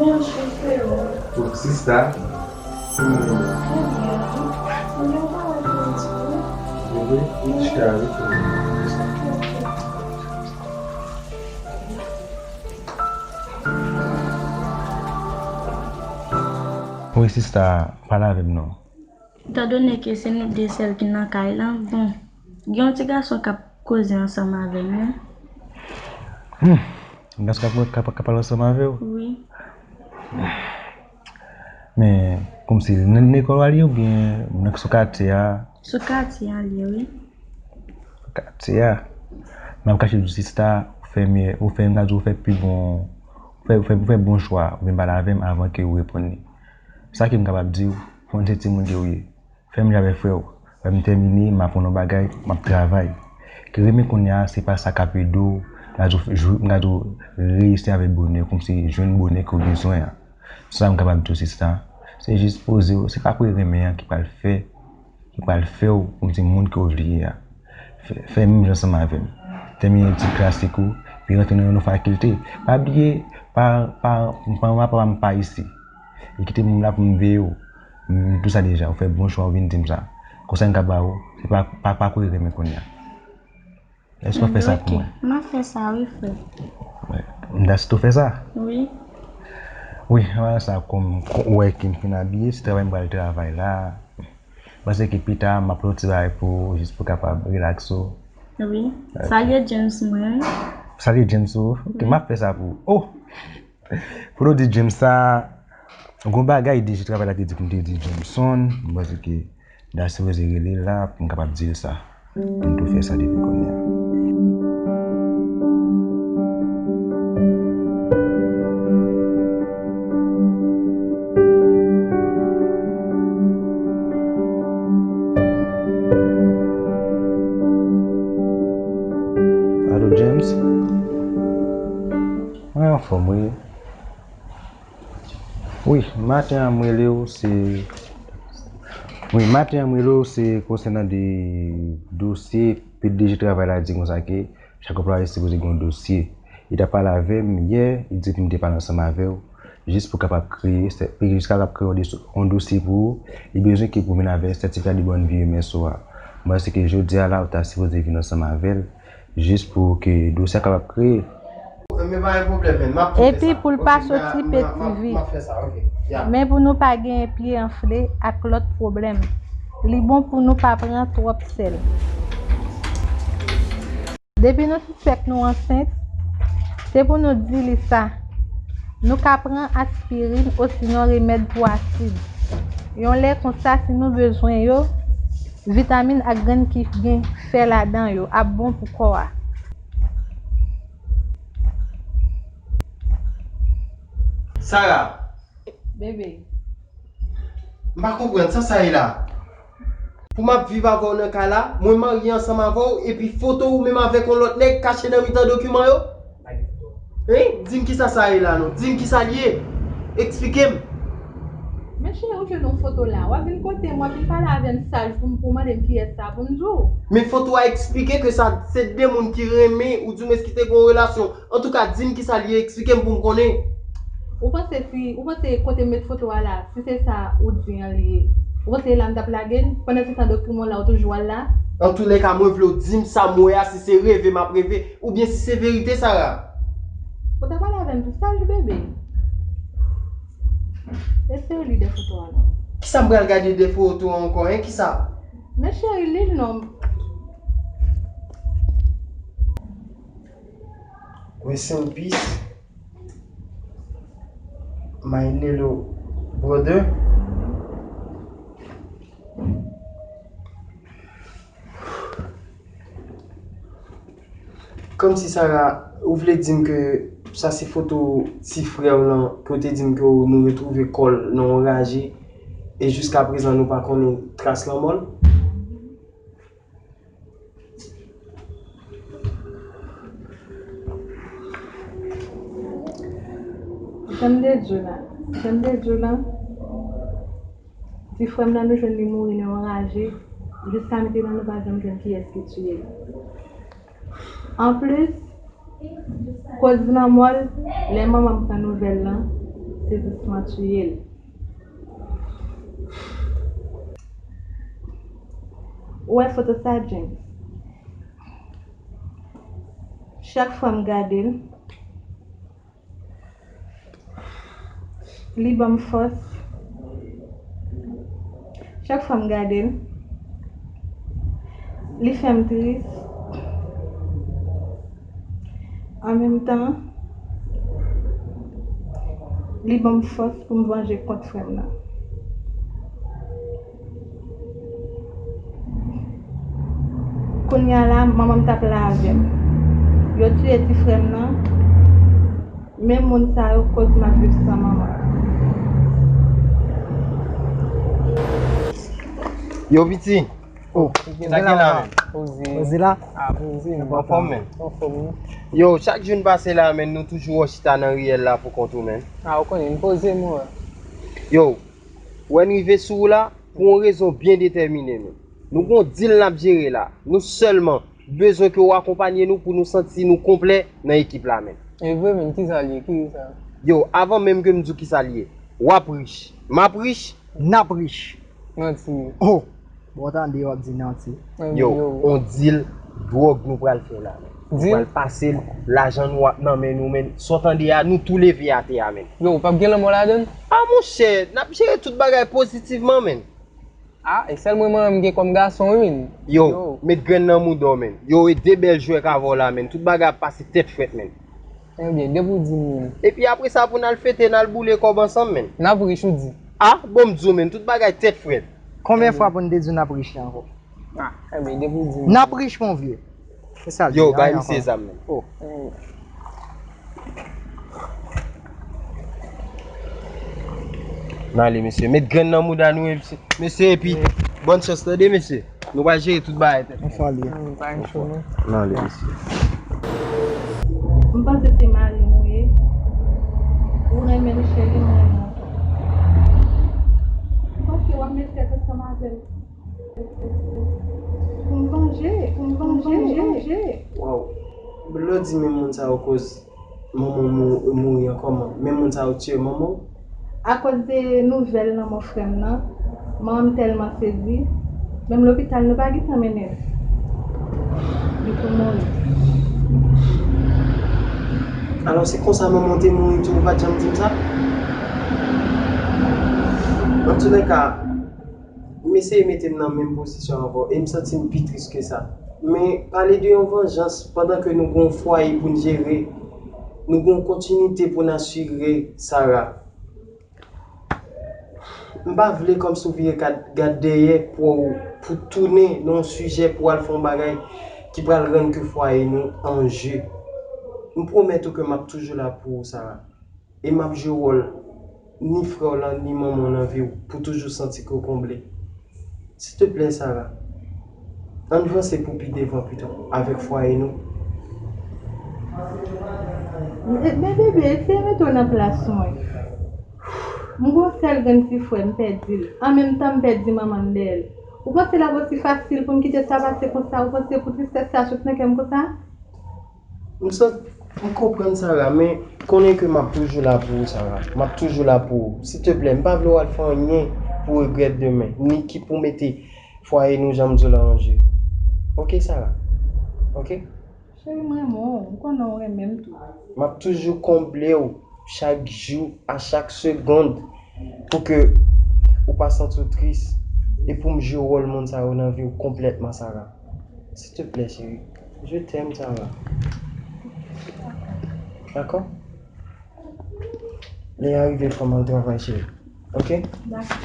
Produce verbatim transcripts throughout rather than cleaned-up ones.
Pou sista. Bebe, chita, wi. Wi, sista, pale avè m non. Etandone ke se nou de sèl ki nan kay lan, bon, gen yon ti gason k ap koze ansanm avè m, wi. Hmm. Yon gason k ap, k ap, k ap pale ansanm avè w? Wi. Men, kòmsi, nan lekòl w al ye oubyen nan sou katye a? Sou katye a l ye, wi. Sou katye a. M ap kache di w sista, ou fè meyè, ou fè, m ka di w ou fè pi bon, ou fè, ou fè, ou fè bon chwa, ou vin pale avè m avan ke ou reponn li. Sa ke m kapab di w, fò n se timoun ke ou ye. Fè m jan avèk frè w. Lè m tèmine, m aprann yon bagay, m ap travay. Ke renmen kounye a, se pa sa k ap ede w, m ka di w, jou, m ka di w, reyisi avèk bonè, kòmsi jwenn bonè ke w bezwen an. Sa m kapab di w, sista. Se jis poze w, se pa kwè renmen an ki pral fè, ki pral fè w kòmsi moun ke w vle ye a. Fè, fè menm jan ansanm avè m. Tèmine etid klasik ou, epi rantre nan yon fakilte. Pa bliye, pa, pa, pa, pa, pa, pa isi. E kite m la pou m veye w. M di w sa deja, ou fè bon chwa, ou vin di m sa. Konsèy m ka ba ou, se pa, pa, pa kouri renmen kounye a. Èske w ap fè sa pou mwen? M ap fè sa, wi, frè. M ta si tou fè sa. Wi. Wi, an sa, kòm, kòm ou wè ke m fin abiye, se travay m pral travay la. M panse ke pita, m ap fè yon ti bagay pou ou, jis pou w kapab rilakse w. Wi. Ok. Salye James mwen. Salye James ou? Ok, m ap fè sa pou ou. Oh! Pou nou di James sa, gon bagay D J travay la te di pou m te di Jameson, m panse ke m ta sipoze rele l la pou m kapab di l sa. Pou m tou fè sa depi kounye a. Alo, James? Mwen anfòm, wi. Wi, maten an m rele w, se, wi, maten an m rele w, se konsènan de dosye, P D G travay la di konsa ke chak anplwaye sipoze gen yon dosye. Li t ap pale avè m yè, li di pou m te pale ansanm avè w, jis pou kapab kreye, jis kapab kreye yon dosye, yon dosye pou ou, li bezwen ke pou vin avè sètifika de bòn vi M S O a. M panse ke jodi a la, ou ta sipoze vin ansanm avè l, jis pou ke dosye a kapab kreye. Epi pou l pa soti peti vi. Men pou nou pa genyen pye anfle ak lòt pwoblèm. Li bon pou nou pa pran twòp sèl. Depi nou sispèk nou ansent, se pou nou di li sa. Nou ka pran aspirin osinon remèd pou asid. Yon lè konsa, si nou bezwen yo, vitamin ak grenn ki gen fè ladan yo ap bon pou kò a. Sarah. Bebe. M pa konprann, sa sa ye la? Pou m ap viv avè w nan kay la, mwen marye ansanm avè w, epi foto ou menm avèk yon lòt nèg kache nan mitan dokiman yo? Hein? Di m kisa sa ye la non? Di m kisa l ye? Eksplike m. Men cheri, ou jwenn yon foto la. W ap vin kote m, w ap vin pale avè m saj pou m, pou w mande m kiyès sa pou m di w. Men foto a eksplike ke sa se de moun ki renmen, oudimwens ki te gen yon relasyon. Antouka, di m kisa l ye, eksplike m pou m konnen. Ou panse si, ou panse kote m met foto a la, si se sa ou di an li ye, ou panse se la m t ap lage l? Pandansetan dokiman w la, ou toujou al la? Antoulèka, mwen vle w di m sa m wè a, si se reve m ap reve, oubyen si se verite, Sarah. Ou ta pale avè m tou saj, bebe. Eseye li de foto a non. Kisa m pral gade de foto a ankò, hein? Kisa? Men cheri, li l non. Rest in peace, my little brother. Kòmsi Sarah, ou vle di m ke sa se foto ti frè w lan, ke w te di m ke w, nou retwouve kò l nan yon raje, e jiskaprezan nou pa konnen tras lanmò l? Jan m te di w la, jan m te di w la, ti frè m nan nou jwenn li mouri nan yon raje, jiska mentenan nou pa janm jwenn kiyès ki tiye l. Anplis, koz lanmò l, lè manman m pran nouvèl lan, Se dousman touye l. Ou wè foto sa, James? Chak fwa m gade l, li ban m fòs. Chak fwa m gade l, li fè m tris. An menm tan, li ban m fòs pou m vanje kont frè m nan. Kounye a la, manman m t ap la avè m. Yo tiye ti frè m nan. Menm moun sa yo koz m ap viv san manman. Yo, piti. Oh, sa gen la, men? Poze. Poze la? Ah, poze, men. Anfòm, men. Anfòm, wi. Yo, chak jou n pase la, men, nou toujou wè w chita nan riyèl la pou kont ou, men. Ah, ou konnen, m poze, mwen. Yo, wè n rive sou ou la, pou yon rezon byen detèmine, men. Nou gon dil n ap jere la. Nou sèlman bezwen ke w akonpanye nou pou nou santi nou konplè nan ekip la, men. E vre, men, kisa l ye? Ki sa? Yo, avan menm ke m di w kisa l ye, w ap rich. M ap rich. N ap rich. Manti. Oh! Bon, tande, w ap di nanti. Yo, yo, on dil dwòg nou pral fè la, men. Nou pral pase l, lajan nou ap nan men nou, men. Sa w tande a, nou tou leve atè a, men. Yo, p ap gen lanmò ladan l? A, monchè, n ap jere tout bagay pozitivman, men. Ah, e sèl mwen, mwen menm gen kòm gason, wi, men. Yo, met grenn nan mouda w, men. Yo, e de bèl jwèt k avè w la, men. Tout bagay ap pase tèt frèt, men. Ebyen, depi w di m, men. Epi apre sa, pou n al fete, n al boule kòb ansanm, men. N ap rich, ou di. Ah, bon, m di w, men. Tout bagay tèt frèt. Konbyen fwa pou n te di w n ap rich la ankò? Ah, ebyen, depi w di m. N ap rich, mon vieux. Se sa l di. Yo, bay misye zam nan. Oh. N ale, mesye. Met grenn nan mouda nou, mesye. Mesye, epi, bòn chans, tande, mesye. Nou pral jere tout bagay, tèt. N ale, mesye. M panse se mari m ou ye. Ou renmen l, cheri, m renmen w tou. M panse w ap met tèt ansanm avè l. Pou m vanje, pou m vanje, pou m vanje. Waw. Lè w di menm moun sa yo koz manman w mou-, mouri an, kòman? Menm moun sa yo tiye manman w? Akoz de nouvèl lanmò frè m nan, manman m tèlman sezi, menm lopital nou pa gentan mennen l. Li tou mouri. Alò, se konsa manman w te mouri tou, ou pa t janm di m sa? Antoulèka, m eseye mete m nan menm pozisyon avè w e m santi m pi tris ke sa. Men, pale de yon vanjans pandan ke nou gen yon fwaye pou n jere, nou gen yon kontinite pou n asire, Sarah. M pa vle kòmsi w vire gad, gad dèyè pou, pou tounen nan yon sijè pou al fè yon bagay ki pral rann ke fwaye nou an je. M pwomèt ou ke m ap toujou la pou ou, Sarah. E m ap jwe wòl ni frè w lan, ni manman w nan vi w pou toujou santi ke w konble. Silteplè, Sarah, ann vanse pou pi devan pito avèk fwaye nou. Men, men bebe, eseye mete w nan plas mwen. M gon sèl grenn ti frè, m pèdi l. An menm tan, m pèdi manman m dèyè l. Ou panse l ap osi fasil pou m kite sa pase konsa? Ou panse pou tristès sa sot nan kè m konsa? M santi, m konprann, Sarah, men konnen ke m ap toujou la pou ou, Sarah. M ap toujou la pou ou. Silteplè, m pa vle w al fè anyen pou w regrèt demen, ni ki pou mete fwaye nou, jan m di w la, an je. Oke, Sarah? Oke? Cheri, m renmen w. M konnen w renmen m tou. M ap toujou konble w chak jou, a chak segonn, pou ke ou pa santi w tris, e pou m jwe wòl moun sa yo nan vi w konplètman, Sarah. Silteplè, cheri. Je t'aime, Sarah. Dakò? Lè a rive, fò m al travay, cheri. Oke? Dakò.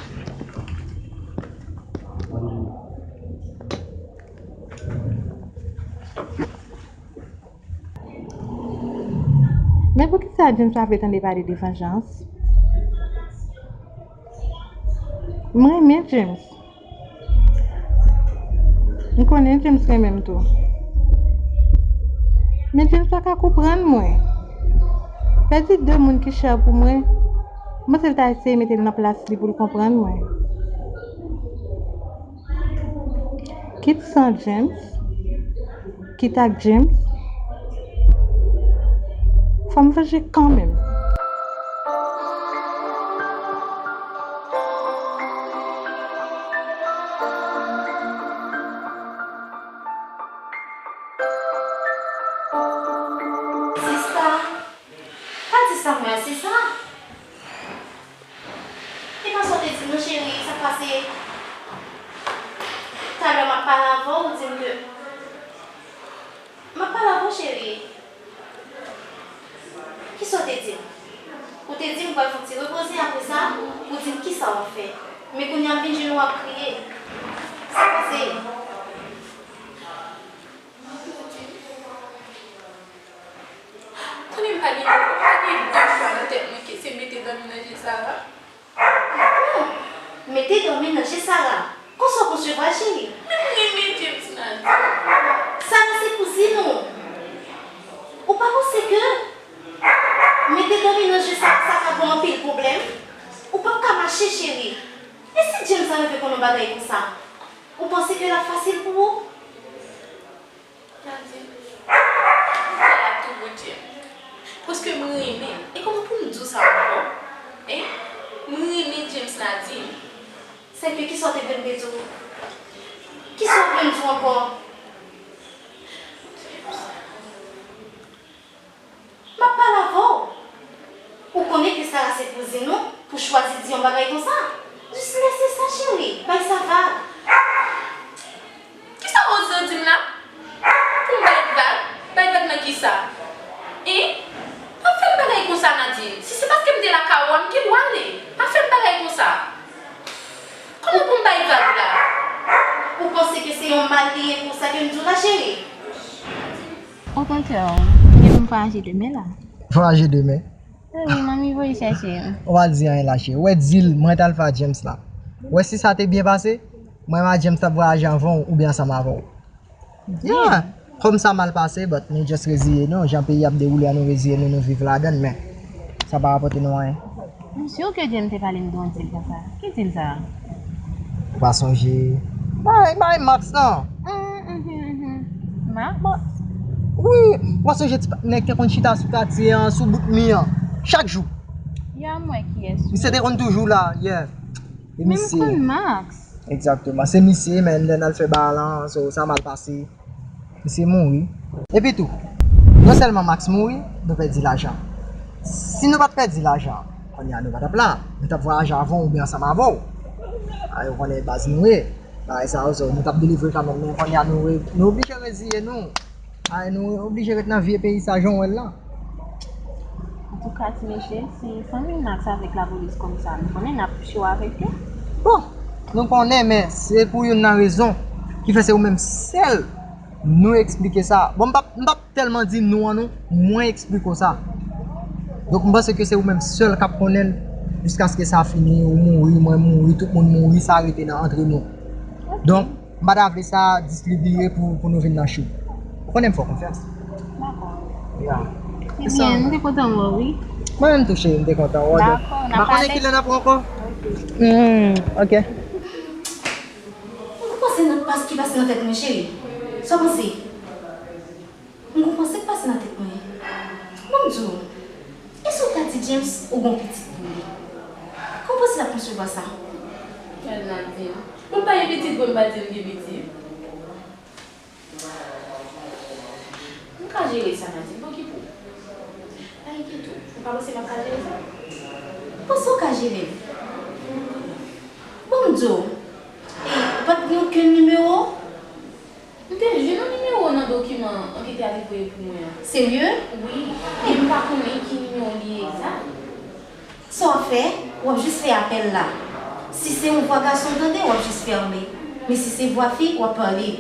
Bòn jounen. Men poukisa James pa vle tande pale de vanjans? M renmen James. M konnen James renmen m tou. Men James pa ka konprann mwen. Pèdi de moun ki chè pou mwen, m panse l ta eseye mete l nan plas li pou l konprann mwen. Kit san James, kit ak James, fò m vanje kanmenm. Sa mwen, se sa. E pa sa w te di m non, cheri, sa k pase? Talè m ap pale avè w, ou di m ke, m ap pale avè w, cheri. Kisa w te di m? Ou te di m pral fè yon ti repoze, apre sa, ou di m kisa w ap fè. Men kounye a m vin jwenn ou ap kriye. Sa k pase? Konnen m pa gen, pa gen de chwa nan tèt mwen ke se mete dòmi nan je Sara. Non, mete dòmi nan je Sara. Konsa w konsevwa l, cheri? Men m renmen James Nadia. Sara se kouzin ou. Ou pa panse ke mete dòmi nan je Sara, sa ka ba w anpil pwoblèm? Ou p ap ka mache, cheri. E si James la rive konn yon bagay konsa? Ou panse ke l ap fasil pou ou? Nadine, m fè la tou pou James. Paske m renmen l. E kòman pou m di w sa ankò? Hein? M renmen James, Nadine. Sèke kisa w te vle m te di w? Kisa w vle m di w ankò? James. M ap pale avè w. Ou konnen ke Sara se kouzin ou, pou chwazi di yon bagay konsa? Jis lese sa, cheri. Bay sa vag. Kisa w oze di m la? Pou m bay vag? Bay vag nan kisa? Hein? Pa fè m bagay konsa, Nadine. Si se paske m te lakay ou a, m gen dwa ale. Pa fè m bagay konsa. Kòman pou m bay vag la? Ou panse ke se yon mal li ye pou sa ke m di w la, cheri? Okontrè, m gen pou m vwayaje demen la. Vwayaje demen? Wi, manmi voye chèche m. Ou pa di anyen la, cheri. Ou wè deal mwen t al fè a James la. Ou wè si sa te byen pase, mwen menm a James t ap vwayaje anvan w oubyen ansanm avè w. Yeah. Kòm sa mal pase, but nou just reziye nou. Jan peyi ap dewoule a, nou reziye nou, nou viv ladan l, men sa pa rapòte nou anyen. M si ke James te pale m de yon deal konsa. Ki deal sa a? Ou pa sonje bagay, bagay Max lan? Mm, mhm, mhm. Max? Wi, ou pa sonje ti pa, nèg te konn chita sou katye an, sou bout mi an, chak jou? Ya, m wè kiyès. Misye te konn toujou la, yeah. E men m misye konn Max. Egzakteman. Se misye, men lè n al fè bagay lan, so, sa mal pase. Misye mouri. Epi tou, non sèlman Max mouri, nou pèdi lajan. Si nou pa t pèdi lajan, kounye a nou pa t ap la. Nou t ap vwayaje avè w oubyen ansanm avè w. A, ou konnen baz nou ye. Bagay sa yo, so, nou t ap delivre kanmenm, men kounye a nou re-, nou oblije reziye nou. A, nou oblije ret nan vye peyi sa, jan w wè l lan. Antouka, ti mesye, si fanmi Max avèk lapolis konn sa, nou konnen n ap cho avèk yo. Bon, nou konnen, men se pou youn nan rezon ki fè se ou menm sèl nou eksplike sa. Bon, m p ap, m p ap tèlman di nou an non, mwen eksplike w sa. Donk, m panse ke se ou menm sèl k ap konnen l jiskaske sa fini, ou mouri, mwen mouri, tout moun mouri, sa rete nan antre nou. Donk, m pa ta vle sa distribiye pou, pou nou vin nan cho. Ou konnen m fè w konfyans. Dakò. Ya. Ebyen, m te kontan wè w, wi. Mwen menm tou, cheri, m te kontan wè w. Dakò, n ap pale. M pa konnen kilè n ap wè ankò. Ok. Hmm, ok. Ou panse nan pas ki pase nan tèt mwen, cheri? Sa w panse? M gon panse k pase nan tèt mwen. Ban m di w, e si w ta di James ou gon pitit pou li? Kòman w panse l ap konsevwa sa? Gad Nadine. Mwen pa gen pitit vre, m pa di l gen pitit. M ka jere sa, Nadine, pa okipe w. Pa enkyete w. Ou pa panse m ap ka jere sa? Panse w ka jere l? Ban m di w, e, ou pa t gen okenn nimewo? M te jwenn yon nimewo nan dokiman an ki te al voye pou mwen an. Serye? Wi, men m pa konnen ki nimewo li ye egzak. Sa w ap fè? W ap jis fè apèl la. Si se yon vwa gason w tande, w ap jis fèmen. Men si se vwa fi, w ap pale.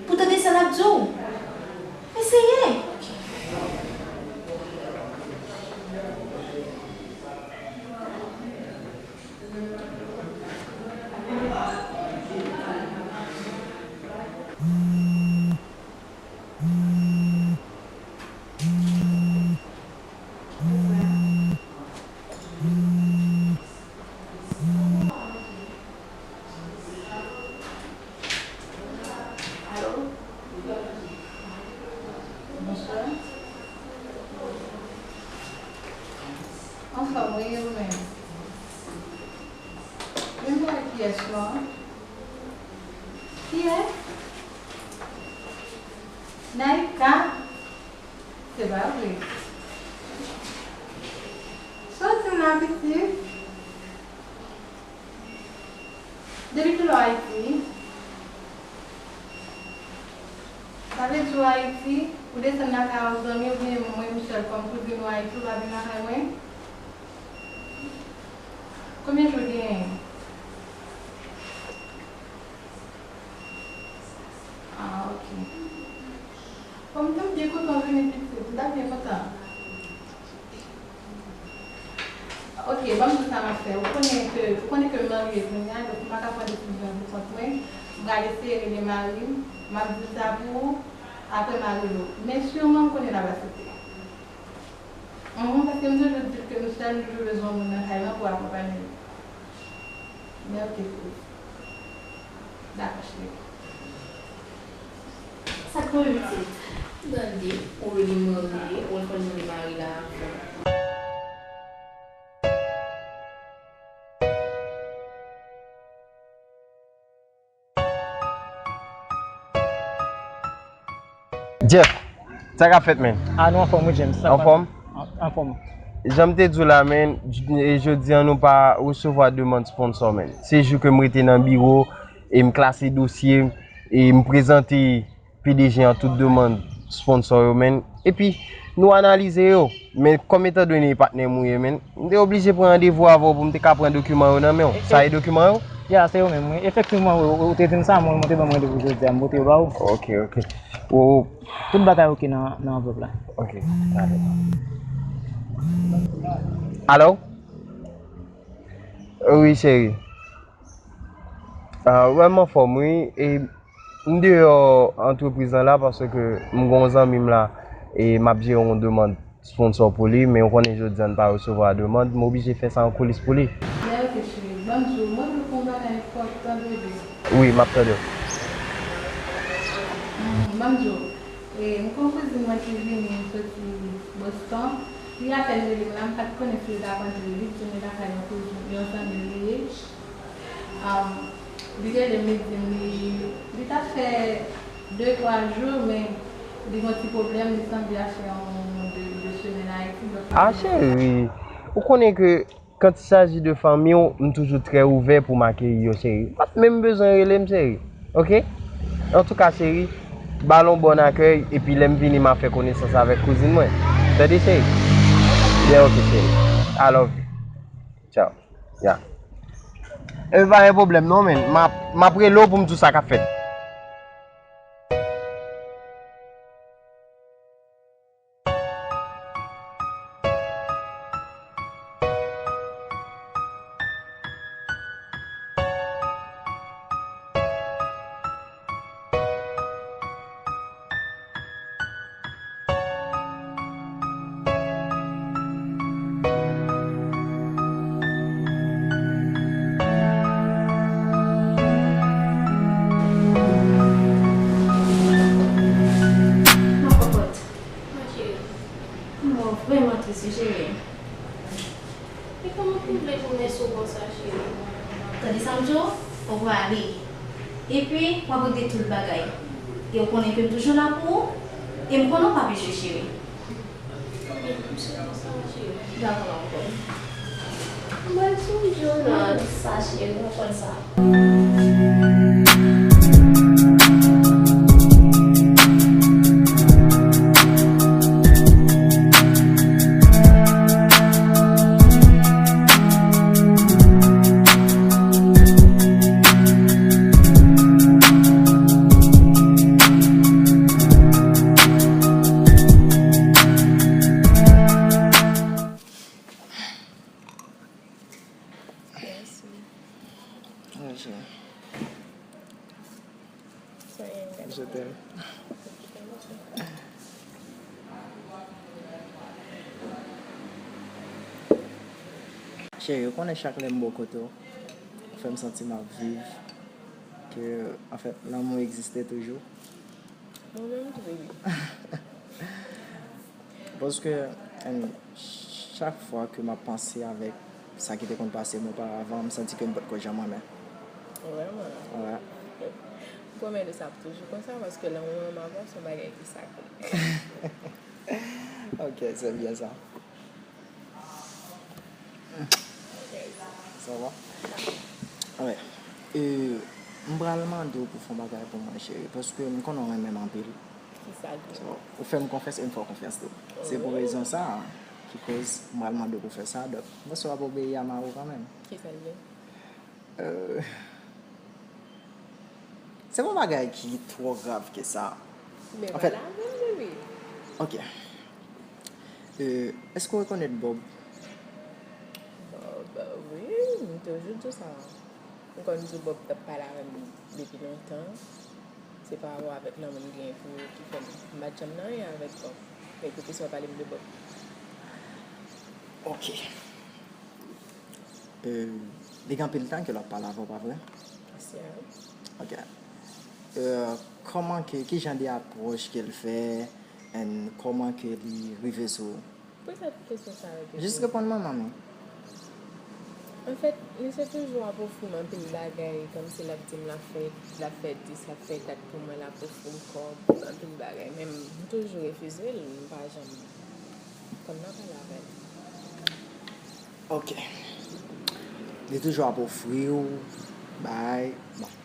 Pou w tande sa l ap di w. Eseye. Alo? Bonswa. Anfòm, wi, ou menm? Men m wè kiyès non an. Kiyès? Naïka? Se pa vre. Bon apetit. Depi kilè w Ayiti? Sa vle di w Ayiti, ou desann lakay yon zanmi oubyen mwen m sèl kòm kouzin ou Ayiti, ou pa vin lakay mwen? Konbyen jou w genyen? Ah, ok. Bon, m t ap byen kontan w vini pitit, m t ap byen kontan. Ok, ban m di w sa m ap fè. Ou konnen ke, ou konnen ke m marye kounye a, donk m pa ka pran desizyon pou kont mwen. M pral eseye rele mari m, m ap di l sa pou ou, apre m a rele w. Men siman m konnen l ap aksepte. Mhm, paske m toujou di l ke m sèl, m toujou bezwen yon moun nan kay lan pou akonpaye l. Men ok, cheri. Dakò, cheri. Sa k pran pitit? Gade, ou rele mari, ou konn mari la avan. Jeff, sa k ap fèt, man? Ah, nou anfòm, wi, James. Sa anfòm? An, anfòm. Jan m te di w la, man, j-, e jodi an nou pa resevwa demann sponsor, man. Se jou ke m rete nan biwo e m klase dosye m e m prezante P D G an tout demann sponsor yo, man. Epi, nou analize yo. Men kòm etan done e patnè m ou ye, man, m te oblije pran randevou avè w pou m te ka pran dokiman yo nan men w. Sa e dokiman yo? Ya, se yo menm, wi. Efektivman, wi, ou, ou te di m sa, mwen, mwen te ban m randevou jodi a, m pote yo ba ou. Ok, ok. Ou, tout bagay ok nan, nan anvlòp la. Ok, dakò. Alo? Wi, cheri. Ah, wè, m anfòm, wi. E m deyò antrepriz lan la paske m gen yon zanmi m la e m ap jere yon demann sponsor pou li, men ou konnen jodi a n pa resevwa demann, m oblije fè sa an koulis pou li. Lè yo te cheri, ban m di w, mwen vle fè yon bagay enpòtan, bebe. Wi, m ap tande w. Mhm, ban m di w, e, m gen yon kouzin mwen ki vini soti Boston. Li apèn rele m la, m pa t konnen si l t ap antre. Li di m li lakay yon kouzin, yon zanmi l li ye. Am, li rele m, li di m li, li t ap fè de, twa jou, men li gen yon ti pwoblèm, li sanble ap fè yon de, de semèn Ayiti, donk. Ah, cheri, ou konnen ke quand il s'agit de fanmi w, m toujou trè ouvè pou m akeyi yo, cheri. M p ap menm bezwen rele m, cheri. Ok? Antouka, cheri, ba l yon bon akèy, epi lè m vini, m a fè konesans avèk kouzin mwen. Tande, cheri? Byen, ok, cheri. I love you. Tchao. Ya. E pa gen pwoblèm non, men m ap, m ap rele w pou m di w sa k ap fèt. Ma popote. Ma chérie. Mwen vrèman tris wi, cheri. E kòman pou m vle tounen sou konsa, cheri? Tande sa m di w, fòk w ale. Epi, w ap regle tout bagay. E w konnen ke m toujou la pou ou, e m konnen w p ap echwe, cheri. Dakò, ma popote. Mwen sonje w nan sa, cheri, ou konn sa. Mèsi. Mèsi. Je t'aime. Cheri, ou konnen chak lè m bò kote w, ou fè m santi m ap viv, ke, anfèt, lanmou egziste toujou. Mwen menm tou, baby. Paske, and, chak fwa ke m ap panse avèk sa ki te konn pase m oparavan, m santi ke m potko janm renmen. Vrèman? Wè. M pwomèt ou sa ap toujou konsa, paske lanmou an avè w se yon bagay ki sakre. Ok, se byen sa. Sa va? Alright. E, m pral mande w pou fè yon bagay pou mwen, cheri, paske m konnen w renmen m anpil. Ki sa l ye? So, ou fè m konfyans e m fè w konfyans tou. Se pou rezon sa a ki koz m pral mande w pou fè sa. Donk, m panse w ap obeyi a mari w kanmenm. Ki sa l ye? Euh, se pa yon bagay ki twò grav ke sa. Men anfèt, pale avè m, bebe. Ok. Euh, èske w rekonèt Bob? Bob, wi, m toujou di w sa. M konn di w Bob t ap pale avè m depi lontan. Se pa rapò avèk lanmou m genyen pou ou ki fè m, m pa t janm nan anyen avèk Bob. Men poukisa w pale m de Bob? Ok. Euh, li gen anpil tan ke l ap pale avè w, pa vre? Yes, sir. Ok. Euh, kòman ke, ki jan de apwòch ke l fè, and kòman ke li rive sou ou? Poukisa w kesyon sa yo, bebe? Jis reponn mwen, manmi. Anfèt, misye toujou ap ofri m anpil bagay, kòmsi l ap di m l ap fè, l ap fè dis, l ap fè dat pou mwen, l ap ofri m kòb, anpil bagay. Men m toujou refize l, m pa janm konn nan pale avè l. Ok. Li toujou ap ofri w bagay. Bon.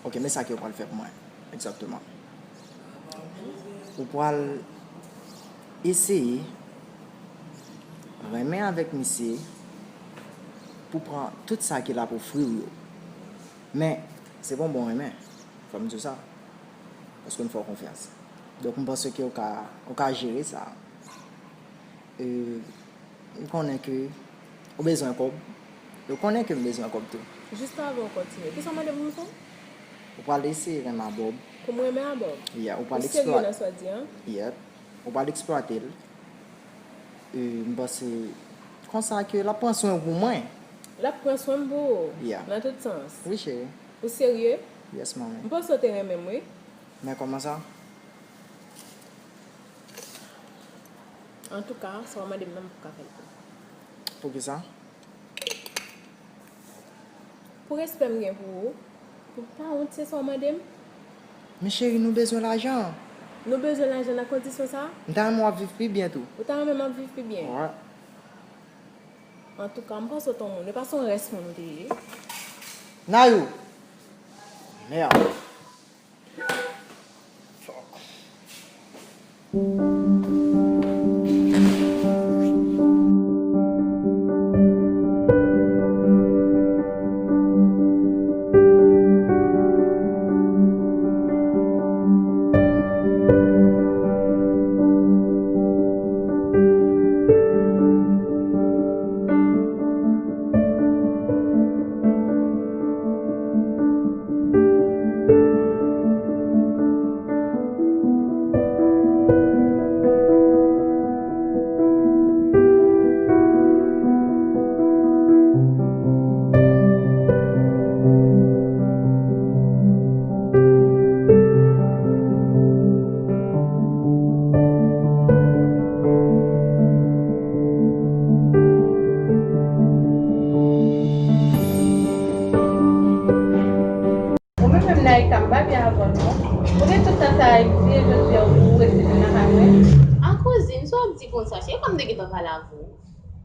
Ok, men sa ke w pral fè pou mwen. Egzakteman. Ou pral eseye renmen avèk misye pou pran tout sa ke l ap ofri w yo. Men, se pa yon bon renmen. Fò m di w sa. Paske m fè w konfyans. Donk, m panse ke w ka, w ka jere sa. E, m konnen ke ou bezwen kòb. Ou konnen ke m bezwen kòb tou. Jis avan w kontinye, kisa w mande m pou m fè? Ou pral eseye renmen a Bob. Pou m renmen a Bob? Yeah, ou pral eksplwa-, ou serye nan sa w di an? Yep. Ou pral eksplwate l. E, m panse konsa ke l ap pran swen w pou mwen. L ap pran swen m pou ou? Yeah. Nan tout sans? Wi, cheri. Ou serye? Yes, manmi. M panse w te renmen m, wi. Men kòman sa? Antouka, sa w mande m nan, m p ka fè l pou ou. Poukisa? Pou respè m gen pou ou, pou m pa wont, se sa w mande m? Men cheri, nou bezwen lajan. Nou bezwen lajan nan kondisyon sa? M ta renmen w ap viv pi byen tou. Ou ta renmen m ap viv pi byen? Wi. Antouka, m panse w t on moun, e pa se yon rès moun ou te ye. Nayou! Mèd. Ou menm menm Naïka, m pa byen avè w non. Ou gen tout tan sa a Ayiti e jodi a ou rete vin nan kay mwen? A kouzin, sa w ap di konsa, cheri, kòm m te gentan pale avè w.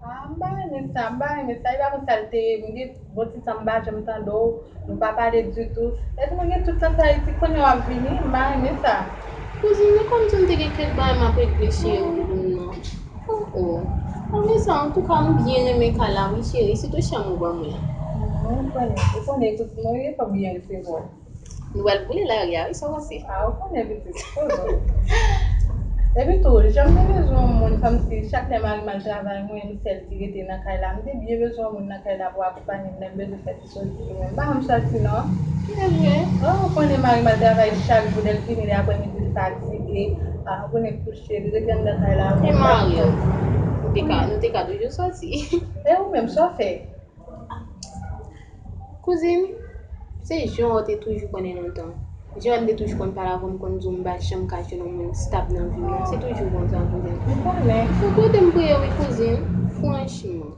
Ah, m pa renmen sa, m pa renmen sa. E pa konsa l te ye, m gen bon ti tan m pa janm tande w, nou pa pale ditou. Epi nou gen tout tan sa Ayiti, kounye a w ap vini, m pa renmen sa. Kouzin, men kòmsi m te gen kèk bagay m ap regle, cheri, pou nou. Oh, oh. Apre sa, antouka, m byen renmen kay la, wi, cheri, sitou chanm ou ban mwen an. Mhm, ou konnen, ou konnen, kouzin mwen, wi, fò m byen resevwa w. Nou pral boule lari a, wi, sa w panse? Ah, ou konnen, pitit, poze w. Epi tou, jan m te bezwen yon moun, kòmsi chak lè mari m al travay, mwen, m sèl ki rete nan kay la. M te byen bezwen yon moun nan kay la pou akonpaye m lè m bezwen fè ti sòti pou mwen. M pa janm sòti, non. Se vre? Oh, ou konnen mari m al travay chak jou, lè l vini, lè aprèmidi, l fatige. Ah, ou konnen kouche, li rete anndan kay la. E mari w? Nou te ka, nou te ka toujou sòti. E ou menm, sa w fè? Kouzin, se jan w te toujou konnen lontan. Jan m te toujou konn pale avè w, m konn di w m pa janm ka jwenn yon moun stab nan vi m nan. Se toujou konsa, kouzin. M konnen. Fò kote m priye wi, kouzin. Franchman.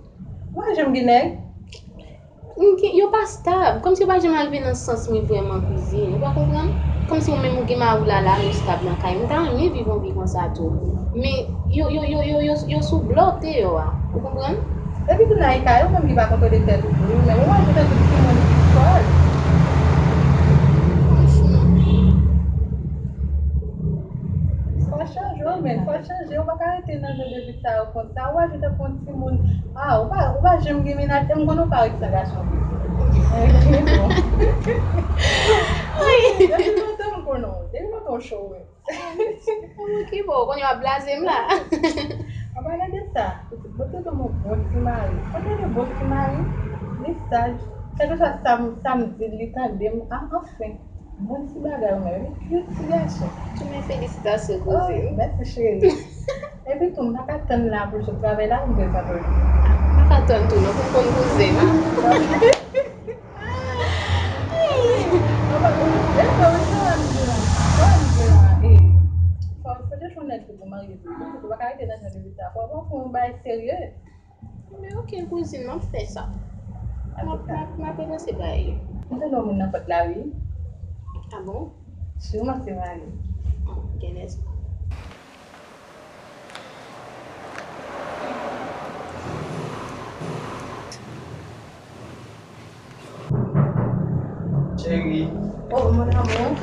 Mwen janm gen nèg. M gen, yo pa stab. Kòmsi yo pa janm arive nan sans mwen vrèman, kouzin. Ou pa konprann? Kòmsi ou menm ou gen mari w la, la, yo stab nan kay. M ta renmen viv yon vi konsa tou. Men yo, yo, yo, yo, yo, yo sou blòf deyò a. Ou konprann? Epi tou Naïka, ou menm ki pa kontwole tèt ou tou, wi, men ou aji tankou timoun ki fòl. Fò chanje w, men fò chanje, ou pa ka rete nan jan de vi sa yo konsa, ou aji tankou yon timoun. Ah, ou pa, ou pa janm gen mennaj, e m konn ou pa ret san gason. Ok, bon. Wi, depi lontan m konnen w, depi lontan w cho, wi. Mwen ki bo, kounye a w ap blaze m la. An palan de sa, pitit, mwen te tonbe yon bon ti mari. Mwen te tonbe yon bon ti mari, li saj. Kèlkeswa sa m, sa m di l, li tande m. Ah, anfen, bon ti bagay ou menm, wi, cute ti gason. Tou men felisitasyon, kouzin. Oh, mèsi, cheri. Epi tou, m pa ka tann la pou l sot travay la, pou m prezante w li. M pa ka tann tou, non, pou m konn kouzen an. Fò w chèche yon nèg pou w marye tou. Ou pa ka rete nan jan de vi sa. Fò w fè yon bagay serye. Men ok, kouzin, m ap fè sa. M ap, m ap, m ap repanse bagay yo. M tande yon moun nan pòt la, wi. Ah bon? Siman se mari. Ah, gen lèspwa. Cheri. Oh, mon amour.